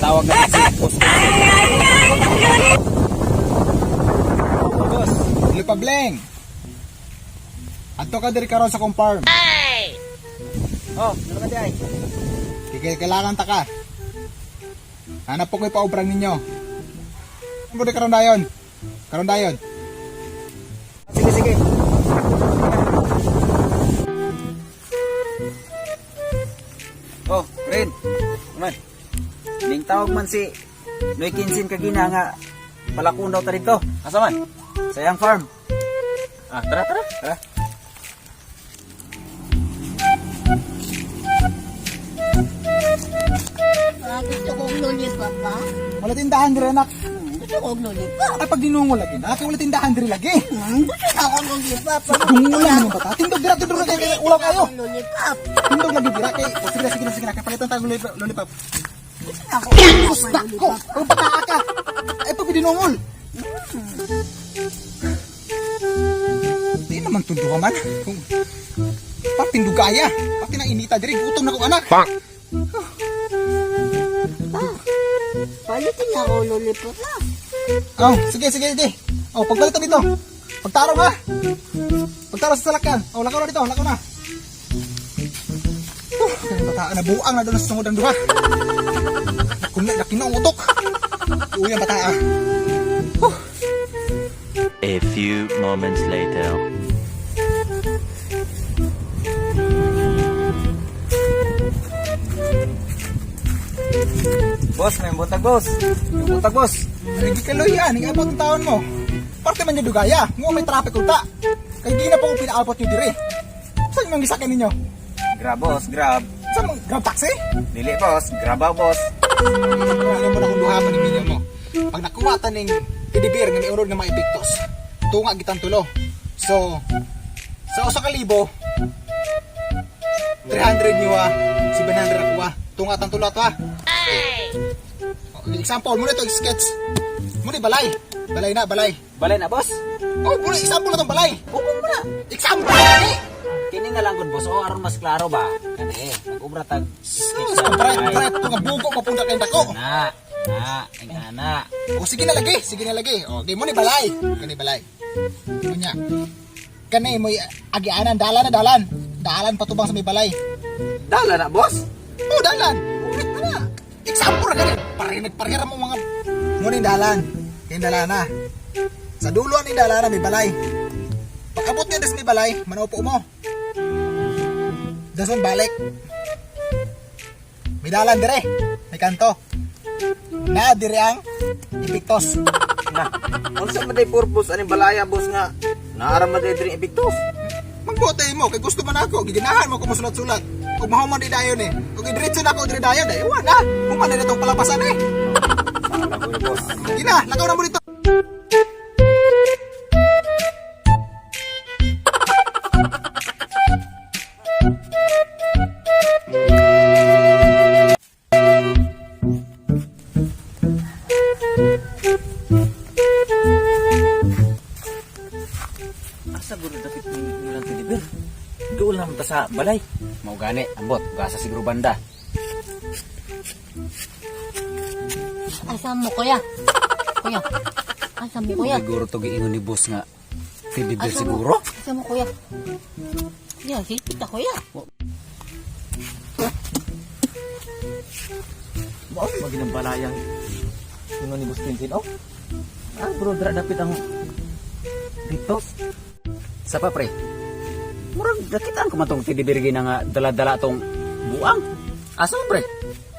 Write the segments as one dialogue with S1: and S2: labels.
S1: Tawag na si Boss. Oh, boss.
S2: Lupableng. Adto ka diri karon sa kong farm.
S1: Oh, ano ka di ay?
S2: Kay kailangan ta ka. Hanap po ko'y paobra ninyo. Ano di karon dayon? Karon dayon.
S1: Sige, sige. Oh, Ren. Man. Ning tawag man si Noy Kinsin kagina nga palakon daw ta dito. Asa man? Sa iyang farm. Ah, tara, tara. Tara.
S3: Ah, gusto kong lollipop pa.
S2: Wala tindahan diri, anak.
S3: Gusto kong lollipop.
S2: Ay pag dinungol lagi na, kay wala tindahan diri lagi.
S3: Gusto na akong lollipop.
S2: Dungulan mo bata. Tindog dira, tindog lagi kay ulaw kayo.
S3: Akong lollipop.
S2: Tindog lagi dira kay oh, sige na, sige na, sige na kay palitan tayo lollipop.
S3: Gusto na ako.
S2: Gusta ko. Ang bata ka. Ay pag dinungol. Di naman tundo ka man. Kung patindugaya, pati nang inita diri, gutom na ko anak.
S3: Palitin na ako lollipop na.
S2: Oh, sige, sige, sige. Oh, pagbalik dito. Pagtarong ha. Pagtarong sa salakyan. Oh, lakaw na dito, lakaw na. Kaya bataan na buang na doon sa sungod ang duha. Nakunla, nakino ang utok. Uy, ang bataa.
S4: A few moments later.
S1: Boss, may buntag, boss. May buntag, boss.
S2: Ay, gikaloy yan. Ang abot ng taon mo. Parte man yung dugaya. Nga may traffic unta. Kay di na po ko pinaabot nyo dire. Saan yung gisakin ninyo?
S1: Grab, boss, grab.
S2: Saan mong grab taxi?
S1: Dili, boss. Grabaw, boss.
S2: Alam mo na kung duha man ninyo mo. Pag nakuha ta ning teddy bear nga miunod nga mga epektos, tunga gitang tulo. So, sa 1,000, 300 niyo ah, 700 ako ah. Tunga tang tulo ato ah. Oh, example, muna ito sketch. Muna balay. Balay na, balay.
S1: Balay na, boss.
S2: Oh, muna example na tong balay.
S1: Upo mo na.
S2: Example na eh.
S1: Kini na lang gud, boss. Oh, aron mas klaro ba? Kani eh, nag-ubra tag sketch
S2: Sus,
S1: sa
S2: bright,
S1: balay.
S2: bright, nga bugo mapunta kayong dako.
S1: Na, na, ing ana.
S2: O sige na lagi, sige na lagi. O, okay, mo ni balay. Kani balay. Unya. Kani mo agianan dalan na dalan. Dalan patubang sa may balay.
S1: Dala na, boss.
S2: O dalan. Ulit na na. Example ra kani. Pare nagparehera mo mga mo ni dalan. Kay dalan na. Sa dulo ani dalan na may balay. Pag-abot niya des may balay, manaupo mo. Dason balik. May dalan dire. May kanto. Na dire ang epektos.
S5: Na, unsa man day purpose aning balaya, boss, nga naara man day diri epektos?
S2: Magbote mo kay gusto man ako, giganahan mo ko mosulat-sulat. Ug mahuman di dayon eh. Ug idiretso na ako diri dayon dai. Wa na. Human na itong palapasan eh.
S5: Sala ko ni boss.
S2: Gina, lakaw na mo dito.
S5: Asa guro dapit ni nilang teddy bear? Doon lang ta sa balay.
S1: Mao gani, ambot, gasa siguro banda.
S3: Asa mo kuya? Kuya. Asa mo kuya?
S1: Siguro to giingon ni boss nga teddy bear
S3: Asa mo-
S1: siguro.
S3: Asa mo kuya? Kuya, sige kita kuya.
S5: Mao maginang balayang ingon ni boss Tintin, oh. Ah, bro, dira dapit ang epektos.
S1: Sa pa pre. Murag nakitaan ko man tong teddy bear gina nga dala-dala tong buang. Asa man, pre?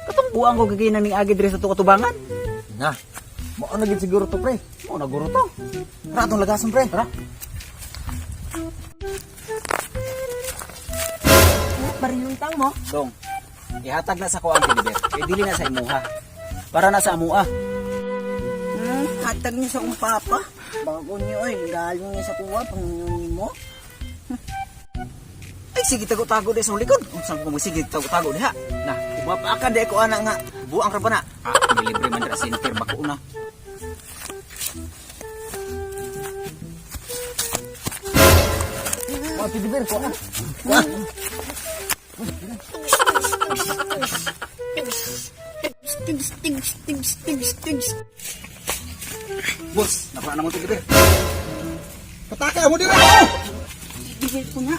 S1: Katong buang ko gigina ning agi diri sa katubangan.
S5: Na, mao na gid siguro to, pre.
S1: Mao na guro to.
S5: Tara atong lagason, pre. Tara.
S3: Bariluntang mo.
S1: Dong. Ihatag na sa ko ang teddy bear. Kay dili na sa imuha. Para na sa amua.
S3: Hatag niya sa akong papa. Bago niyo ay, galing niya sa kuwa, Panginoon mo.
S1: Ay sige tago-tago di sa likod. Unsa ko mo sige tago-tago diha. Na,
S5: Mapaka di ko ana nga buang ra ba na.
S1: Ah, may libre man dira center bako na.
S5: Wa teddy bear ko na.
S3: Tigs, tigs, tigs, tigs, tigs.
S1: Boss, nakuha na mo teddy bear.
S2: Pataka mo dira oh.
S3: Teddy bear ko na.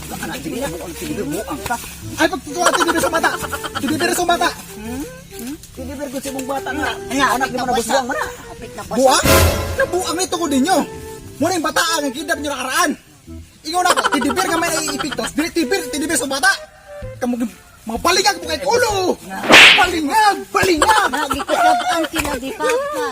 S1: Baka na teddy bear, buang teddy bear, buang ka.
S2: Ay pagtutuwa teddy bear sa bata. Teddy bear sa bata.
S1: Teddy bear ko sa imong bata nga.
S3: Ana,
S1: Anak ni mo na boss buang man na.
S3: Kapit na basa.
S2: Buang? Nabuang nito ko ninyo. Muna yung bata ang kidnap nyo nakaraan. Ingaw na ako, teddy bear nga may naiipiktos. Dili teddy bear sa bata. Kamu mga balingag mo kay ulo. Balingag, balingag.
S3: Na, gikasabaan sila di papa.